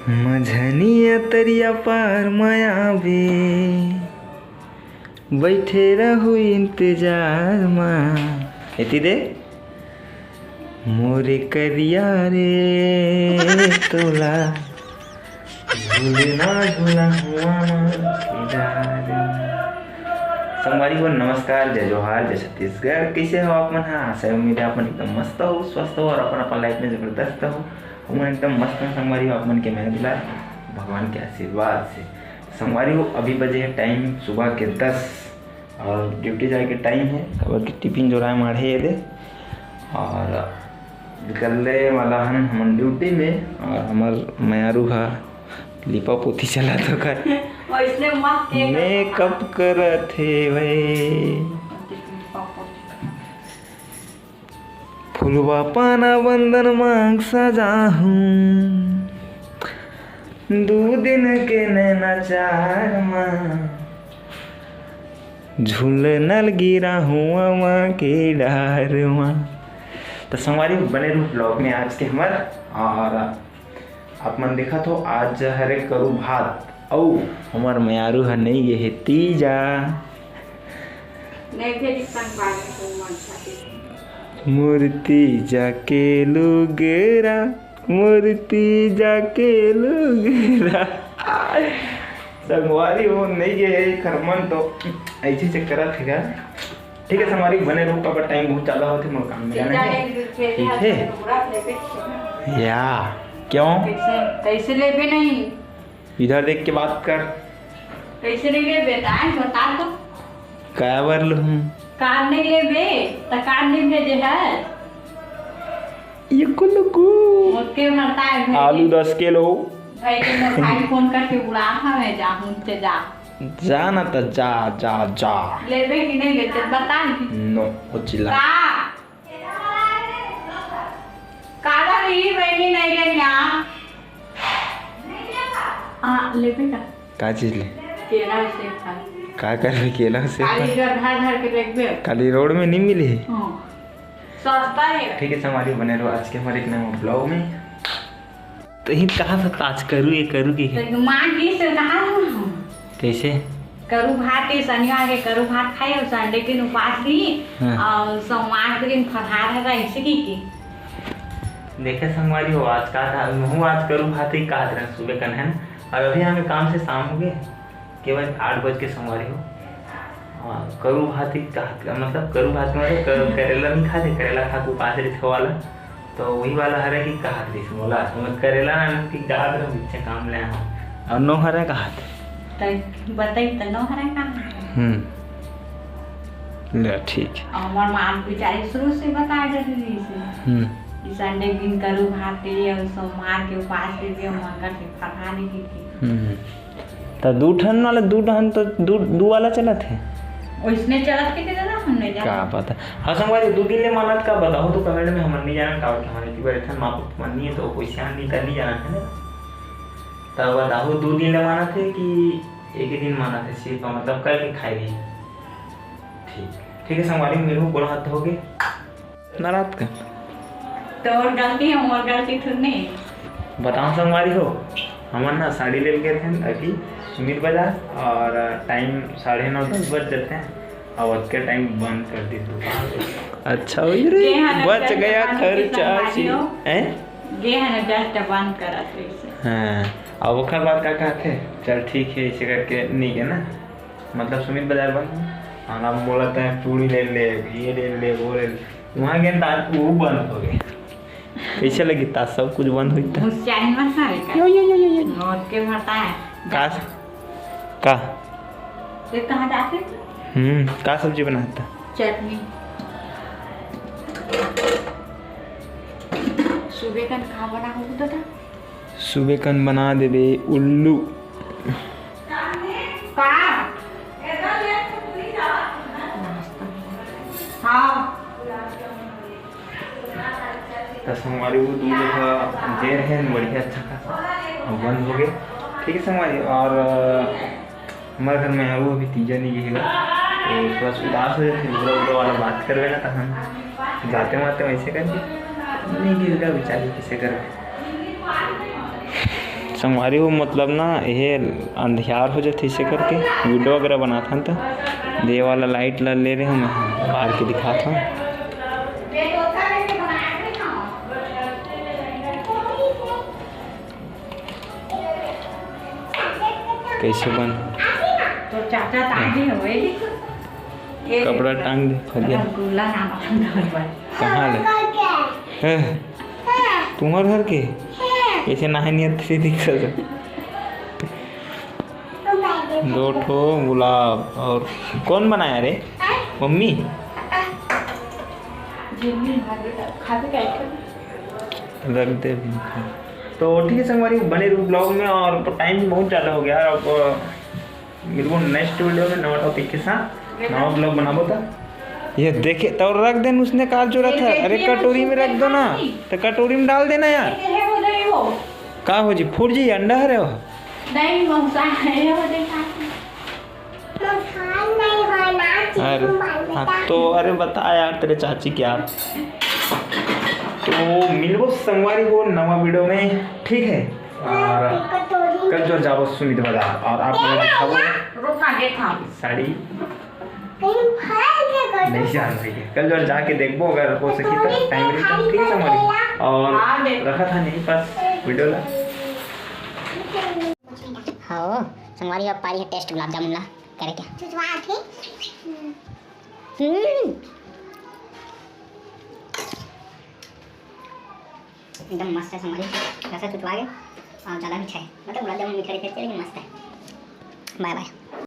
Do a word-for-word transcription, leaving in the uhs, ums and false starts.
मझनिया तरिया पार म आबे, बइठे रहू इंतजार म। एती दे। मोरे करिया रे तोला, झूलना झूला हुआ म के डार। संगवारी हो, नमस्कार, जय जोहार, जय छत्तीसगढ़। कइसे हो आप मन? हाँ, आशा हे, उम्मीद हे आप मन एकदम मस्त हो, स्वस्थ हो और अपन अपन लाइफ में जबरदस्त हो। हमन एकदम मस्त हन संगवारी हो, आप मन के मेहर दुलार, भगवान के आशीर्वाद से। संगवारी हो, अभी बजे हे टाइम सुबह के दस और ड्यूटी जाए के टाइम हे, काबर कि टिफिन जोराए माढ़े ये दे और निकलने वाला हन हमन ड्यूटी में। और हमर मयारू हा लिपा पोती चलत ओकर वैसने मत के मेकअप करत हे भाई। फुलवा पाना बंदन मांग सजाहूं, दू दिन के नैना चार मा, झूलनल गिरा हुआ माँ के डार मा। तो संगवारी बने रहू ब्लॉग में आज के हमर। और आप मन देखत हो, आज हरे करू भात, अउ हमर मयारू ह नइ गे हे तीजा। नहीं भेजी संग बारे को मन खातिर। मोर तीजा के लुगरा, मोर तीजा के लुगरा। संगवारी हो नइ गे हे, एखर मन तो ऐसे चक्कर हे गा। ठीक है संगवारी, बने रहू, काबर टाइम बहुत ज्यादा होथे, मोर काम में जाना है। ठीक है। या, क्यों? कैसे, कैसे लेबे नहीं? इधर देख के बात कर। कैसे नहीं लेबे? ताए बता तो। काबर लूँ? कार नहीं लेबे, तो कार नहीं भेजे है। ये कुलुकु। मोके भरता है घर आलू में। दस किलो। भाई के मोर भाई फोन करके बुला हवे, जा, हूँ ते जा। जा ना त जा, जा, जा। लेबे कि नहीं लेते, बता। नो, वो चिल्ला। का? काला रही बहनी नहीं लेना। हाँ, लेबे का? का चीज ले? केला से खा। का करबे केला से खा? खाली इधर धर धर के देखबे। खाली रोड में नहीं मिली? हाँ। सस्ता है। ठीक है, संगवारी बने रहो आज के हमारे एक नए ब्लॉग में। तो ही कहा था आज करू, ये करू की है? तो माँ की से कहा था हम। कैसे? करू भात, ये शनिवार के करू भात खाई और संडे के दिन उपास रही हाँ। और सोमवार के दिन फरहार है, ऐसे की की। देखे संगवारी हो, आज का था, महू आज करू भात ही कहा था सुबह कन है ना, और अभी हमें काम से शाम हो गए। के बज, आठ बज के संगवारी हो। हाँ, करू भात ही कहत, मतलब करू भात के मतलब कर-, करेला नहीं खाते, करेला खा के उपास रहिथे वाला। तो वही वाला हरे कि कहत रहिस मोला, तो मैं करेला ना कि कहत रहूं, पीछे काम ले आऊं। और नोहरा कहत। तो बताई तो नोहरा कहाँ है? हम्म। ले, ठीक है। और हमार माँ बेचारी शुरू से बता देती थी इसे। हम्म। कि संडे के दिन करू भात के लिए और सोमवार के उपास के लिए और मंगल के फरहारी की थी। हम्म। त दू ठन वाला, दू ठन तो दू, दू वाला चलत हे। ओइसने चलत के दे देना, हमने जाना। का पता। हाँ, संगवारी, दू दिन ले मानत का बताओ तो कमेंट में, हमन नहीं जानन काबर के हमारे की बरे थन माँ बाप मन नहीं है तो कोई सियान नहीं त नहीं जानत है ना। तब बताओ, दू दिन ले मानत है कि एक ही दिन मानत है सिर्फ, मतलब कल के खाए रही। ठीक, ठीक है संगवारी, मेरे को बोला हाथ हो गए। इतना रात का? तोर गलती है, मोर गलती थोड़ी नहीं। बताओ संगवारी हो, हमन ना साड़ी ले के थे अभी सुमित बाजार और टाइम साढ़े नौ दस बज जाते हैं। अब अतके टाइम बंद कर दी दुकान। अच्छा हुई रे, गे हन बच just गया बंद के खर्चा संगवारी सी। हो। हैं? गे हन just बंद करत रहिस। हाँ, अब ओकर बाद का कहते? चल ठीक है, ऐसे करके नहीं है ना, मतलब सुमित बाजार बंद है। हाँ, अब बोला तय चूड़ी ले ले, ये ले ले, वो ले ले। वहाँ गेन त आज वो बंद हो गए। कैसे लगी ता सब कुछ बंद हुई था? मुस्चाइन मत मारे का। यो, यो, यो, यो, यो। नोट के भरता है। का? का? ये कहाँ जाते? हम्म, का सब्जी बनाता? चटनी। सुबह कन का बना हो दादा? सुबह कन बना देबे उल्लू। का? हाँ। त संगवारी वो दूध का जेर है बढ़िया अच्छा खासा, अब बंद हो गए। ठीक है संगवारी, और अ, हमारे घर में वो अभी तीजा नहीं गिरेगा, तो थोड़ा सा उदास हो जाते, बुरा बुरा वाला बात करवे ना, तो हम जाते मारते वैसे करके नहीं गिरेगा बेचारी, कैसे करवे। संगवारी हो, मतलब ना, ये अंधियार हो जाथे, इसे करके वीडियो वगैरह बनाथन त दे वाला लाइट ला ले रहे हूँ मैं, बाहर के दिखात हूँ। कैसे बन? तो चाचा तांगे हुए। कपड़ा टांग दे, फरिया। रसगुल्ला नाम अपन घर पर। कहाँ ले? हैं? तुम्हार घर के? ऐसे नहाए नहीं आते, दिख सकता। दो ठो गुलाब। और कौन बनाया रे? मम्मी? रख दे अभी। तो ठीक है संगवारी, बने रहो ब्लॉग में। और टाइम भी बहुत ज़्यादा हो गया, अब मिलबो नेक्स्ट वीडियो में नवा टॉपिक के साथ, नवा ब्लॉग बनाबो त। ये देखे तो रख देन, उसने कार जो रखा है। अरे कटोरी में रख दो ना, तो कटोरी में डाल देना यार। का हो जी, फूट जी अंडा हरे हो? नहीं, मौसा है, ये हो देखा। अरे हाँ, तो अरे बता यार तेरे चाची के यार। तो मिलबो संगवारी हो नवा वीडियो में, ठीक है? और कल जो जाबो सुमित बाजार और आप लोग दिखाबो रोका देखा साड़ी। नहीं जान रही है, कल जो जाके देखबो, अगर हो सकी तो टाइम रही तो, ठीक है संगवारी। और रखा था नहीं बस वीडियो ला। हाँ संगवारी, अब पारी है टेस्ट गुलाब जामुन ला करे क्या? चुचवा के। हम्म। एकदम मस्त है संगवारी, रसा चुचवा के और ज़्यादा मीठा है, मतलब गुलाब जामुन मीठा रहता है लेकिन मस्त है। बाय बाय।